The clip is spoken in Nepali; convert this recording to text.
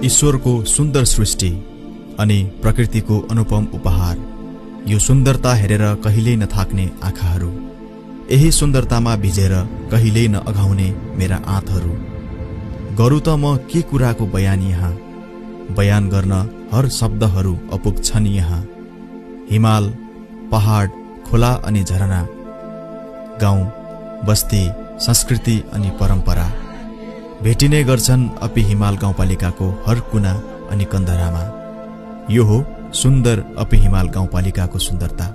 ईश्वरको सुन्दर सृष्टि अनि प्रकृतिको अनुपम उपहार। यो सुन्दरता हेरेर कहिल्यै नथाक्ने आँखाहरू, यही सुन्दरतामा भिजेर कहिल्यै नअघाउने मेरा आँतहरू। गरौँ त म के कुराको बयान यहाँ, बयान गर्न हर शब्दहरू अपुग छन् यहाँ। हिमाल, पहाड, खोला अनि झरना, गाउँ, बस्ती, संस्कृति अनि परम्परा भेटिने गर्छन् अपि हिमाल गाउँपालिकाको हर कुना अनि कन्दरामा। यो हो सुन्दर अपि हिमाल गाउँपालिकाको सुन्दरता।